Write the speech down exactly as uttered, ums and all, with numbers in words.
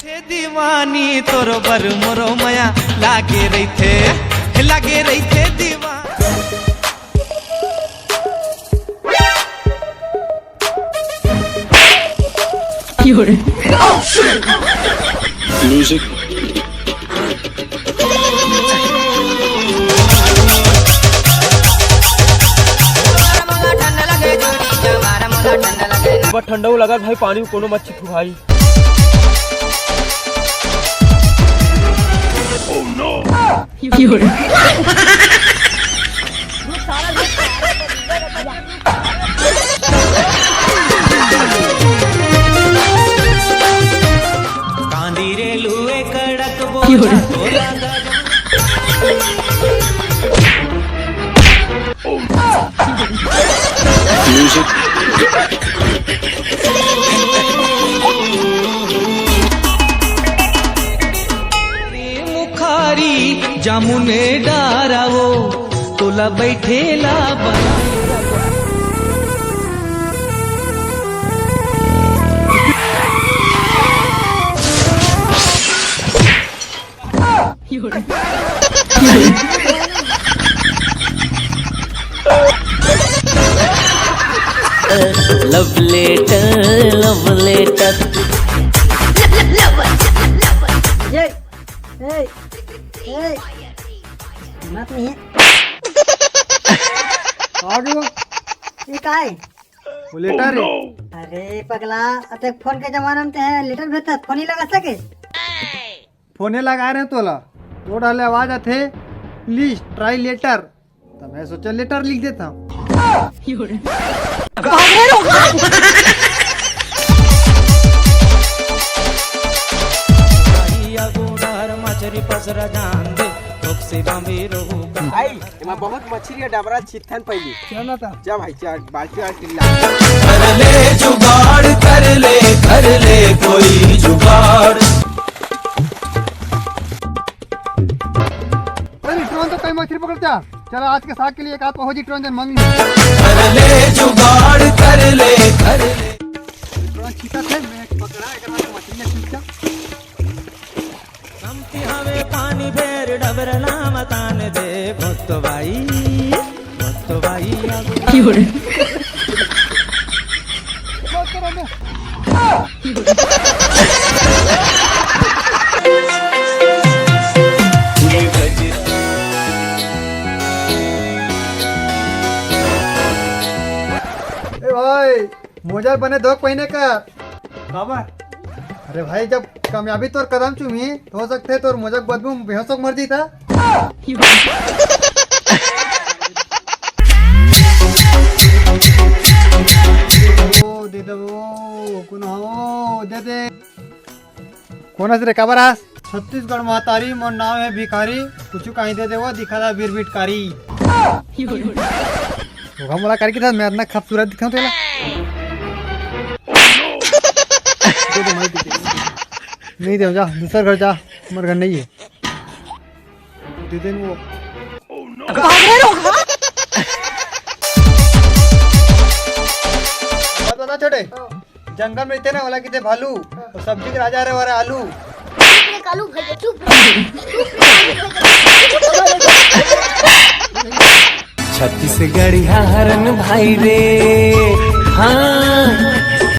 हे दीवानी तोर बर मोरो मया लागे रहिथे, लागे रहिथे दीवानी। बस ठंडा लगत भाई, पानी में कोनो मत छिटू भाई। कांदी रे लुए कड़क बोला तोला गजब। मुखारी जामुने डारावो तोला बैठेला बना। Love letter, love letter। ये, ए, ए, मत नहीं। आ गयो। ये का है? वो लेटर है। अरे पगला, अते फोन के जमाना में ते है, लेटर भेजता, फोन ही लगा सके। फोने लगा रहे तोला, तो डाले आवाज आथे, "Please try letter।" तो मैं सोचा लेटर लिख देता हूँ। मछरी पसरा जान दे, ठोक से बांबे रहू। भाई, एमा बहुत मछरी है, डबरा छिथन पहली। चल ना ता। जा भाई, चल, बाल्टी वाल्टी ला। कर ले जुगाड़, कर ले, कर ले कोई जुगाड़। अरे, ड्रोन तो कई मछली पकड़ता। चल, आज के साग के लिए एक आध पहुंची ड्रोन जन मांग ली। कर ले जुगाड़, कर ले, कर ले। ड्रोन छीटा थे, मैं पकड़ा, एक हाथ मछली में छीटा। कमती हवे पानी भेर डबरला मतान दे, भोतो भाई, भोतो भाई, आगो। ए भाई, मोजा बने धोक पहिने का। काबर? अरे भाई, जब कामयाबी तोर कदम चूमही, तो हो सकथे तोर मोजा के बदबू में बेहोश होके मर जीता। ओ, दे दे वो, कोनो हो, दे दे। कोन हस रे, काबर आस? छत्तीसगढ़ महतारी, मोर नाम है भिखारी, कुछु काहीं दे देवो, दिखा दा बीर बिटकारी। धोखा मोला करके था, मैं इतना खूबसूरत दिखाऊं तेला? दे दे, मैं दे दे। नहीं दे, जा, दूसर घर जा, हमर घर नहीं है। दे दे वो। बात बता छोटे। जंगल में रहते ना, वाला किते भालू, तो सब्जी के राजा रे वाला आलू। चुप रे कालू भैया, चुप रे। छत्तीसगढ़िया हरन भाई रे, हाँ,